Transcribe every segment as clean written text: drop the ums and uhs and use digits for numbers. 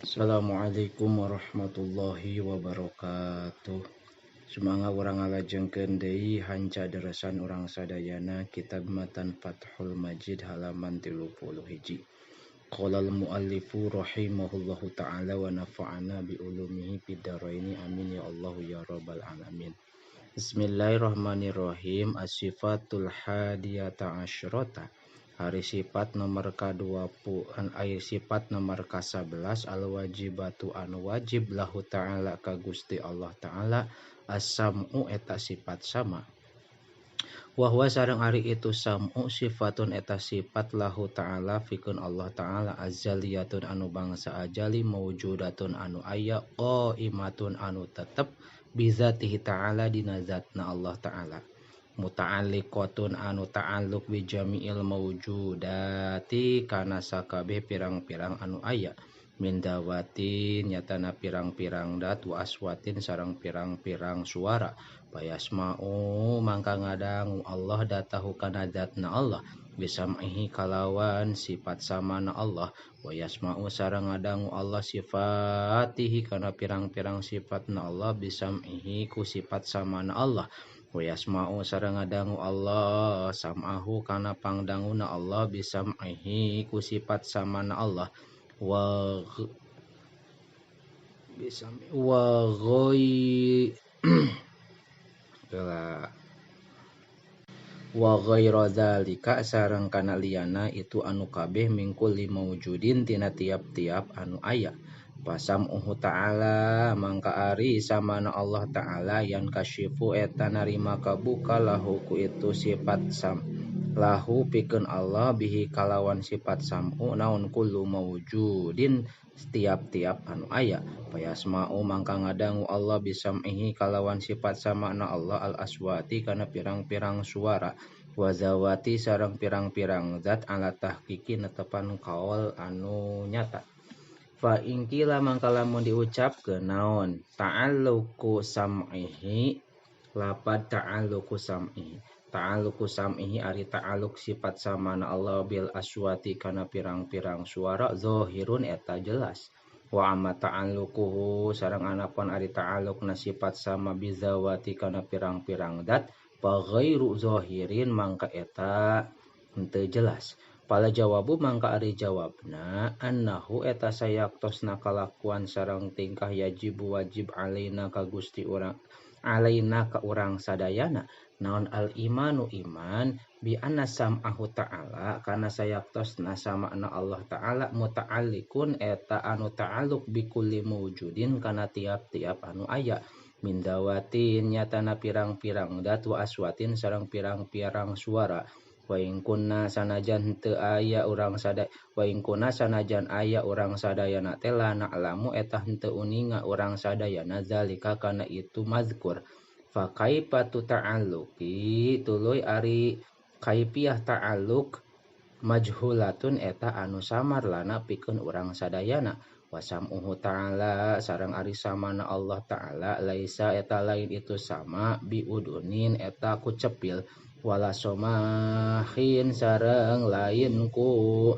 Assalamualaikum warahmatullahi wabarakatuh. Sumangga urang ngalajengkeun deui hanca deresan urang sadayana kitab Matan Fathul Majid halaman 31. Qala al-muallifu rahimahullahu ta'ala wa nafa'ana bi ulumihi fid dharaini amin ya Allah ya rabbal alamin. Bismillahirrahmanirrahim. As-sifatul hadiyata asyrata. Hari sifat nomor ka-20, ari sifat nomor ka-11 al-wajibatu anu wajib lahu ta'ala ka Gusti Allah ta'ala as-sam'u eta sifat sama. Wa huwa sareng ari itu sam'u sifatun eta sifat lahu ta'ala fikeun Allah ta'ala azaliyatun anu bangsa ajali maujudatun anu aya qaimatun anu tetep bizatihi ta'ala dina zatna Allah ta'ala. Muta'alliqatun anu ta'alluq bi jami'il mawjudati kana sakabeh pirang-pirang anu aya min dawatin nyatana pirang-pirang dat wa aswatin sareng pirang-pirang suara payasma'u mangka ngadangu Allah datahu kana zatna Allah bisam'ihi kalawan sifat samana Allah wa yasma'u sareng ngadangu Allah sifatihi kana pirang-pirang sifatna Allah bisam'ihi ku sifat samana Allah wa yasma'u sareng ngadangu Allah sam'ahu kana pangdanguna Allah bisam'ihi ku sifat samana Allah wa bisami wa ghai wa ghaira dzalika sareng kana liyana itu anu kabeh mingkul maujudin tina tiap-tiap anu aya. Pasam'uhu ta'ala mangka ari samana Allah ta'ala yan kasyifu eta narima kabuka lahu ku itu sifat sam lahu pikeun Allah bihi kalawan sifat sam'u naon kullu mawjudin setiap-tiap anu aya. Payasma'u mangka ngadangu Allah bisam'ihi kalawan sifat samana Allah al aswati kana pirang-pirang suara wa zawati sareng pirang-pirang zat ala tahqiqi netepan kaol anu nyata. Fa ingkila mangka lamun diucapkeun naon ta'alluqu sam'ihi lapad ta'alluqu sam'ihi ta'alluqu sam'ihi ari ta'alluq sifat samana Allah bil aswati kana pirang-pirang suara zahirun eta jelas wa amma ta'alluquhu sareng anapun ari ta'alluqna sifat sama bizawati kana pirang-pirang zat fa ghairu zahirin mangka eta henteu jelas. Pala jawabu mangka ari jawabna annahu eta sayaktosna kalakuan sareng tingkah yajibu wajib alaina ka Gusti urang alaina ka urang sadayana naon al imanu iman bi anna sam'ahu ta'ala kana sayaktosna sama'na Allah ta'ala muta'alliqun eta anu ta'alluq bi kulli mawjudin kana tiap-tiap anu aya min dawatin nyatana pirang-pirang dat wa aswatin sareng pirang-pirang suara. Wa in kunna sanajan teu aya urang sadaya wa in kunna sanajan aya urang sadayana teh la na'lamu eta henteu uninga urang sadayana zalika kana itu mazkur. Fa kaifa ta'alluqi tuluy ari kaifiah ta'alluq majhulatun eta anu samar lana pikeun urang sadayana. Wa sam'uhu ta'ala sareng ari samana Allah ta'ala laisa eta lain itu sama biudunin eta ku cepil wala somahin sareng lain ku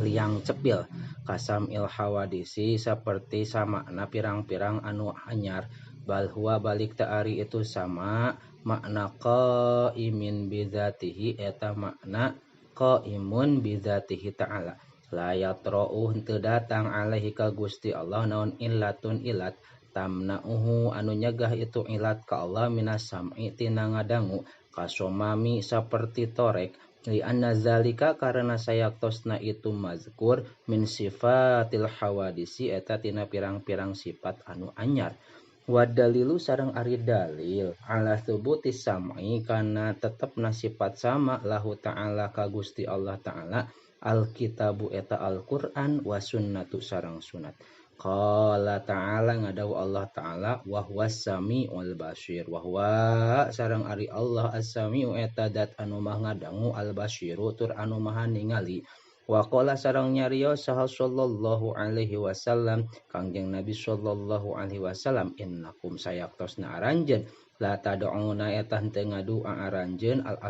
liang cepil kasam il hawadisi seperti sama na pirang-pirang anu anyar bal huwa balik ta'ari itu sama makna qaimin bidzatihi eta makna qaimun bidzatihi ta'ala la yatra'u henteu datang alaihi ka Gusti Allah naon illatun ilat tamna'uhu anu nyegah itu ilat ka Allah minas sam'i tina ngadangu kasomami saperti torek li anna zalika karena sayaktosna itu mazkur min sifatil hawadisi eta tina pirang-pirang sifat anu anyar. Wa dalilu sareng ari dalil ala thubuti sam'i kana tetepna sifat sama lahu ta'ala ka Gusti Allah ta'ala alkitabu eta Al-Qur'an wa sunnatu sareng sunat. Qala ta'ala ngadawu Allah ta'ala wa huwas samiul basir wa huwa sareng ari Allah as-sami'u eta dat anu maha ngadangu al-basiru tur anu maha ningali. Wa qala sareng nyarios saha sallallahu alaihi wasallam Kangjeng Nabi sallallahu alaihi wasallam innakum sayaktosna aranjeun la tad'una eta henteu ngadua aranjeun al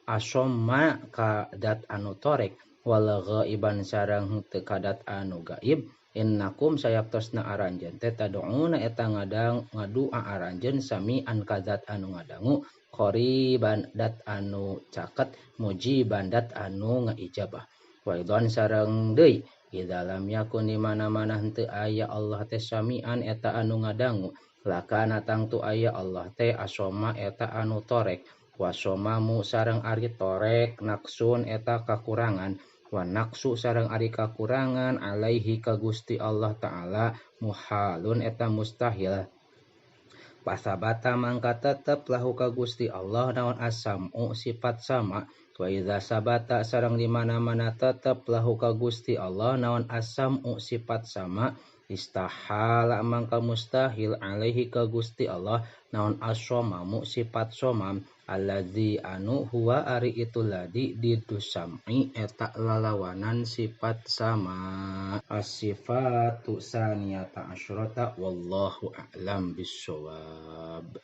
asomma ka dat anu torek wala ghaiban sareng henteu ka dat anu gaib Innakum sayaktosna aranjeun teh tad'una eta ngadang ngadua aranjeun sami'an ka zat anu ngadangu qariban dat anu caket mujiban dat anu ngaijabah. Wa aidan sareng deui idza lam yakun di mana-mana henteu aya Allah teh sami'an eta anu ngadangu lakana tangtu aya Allah teh asoma eta anu torek wasomamu sareng ari torek naksun eta kakurangan wa naqsu sareng ari kakurangan alaihi ka Gusti Allah Ta'ala muhalun eta mustahil. Pasabata mangka tetep lahu ka Gusti Allah naon asamu sifat sama wa idza sabata sareng di mana-mana tetep lahu ka Gusti Allah naon asamu sifat sama istahala mangka mustahil alaihi ka Gusti Allah naon asomamu sifat somam alladzi anu huwa ari itu ladi didusam'i eta lalawanan sifat sama. As-sifatu saniyata asyrata wallahu a'lam bissawab.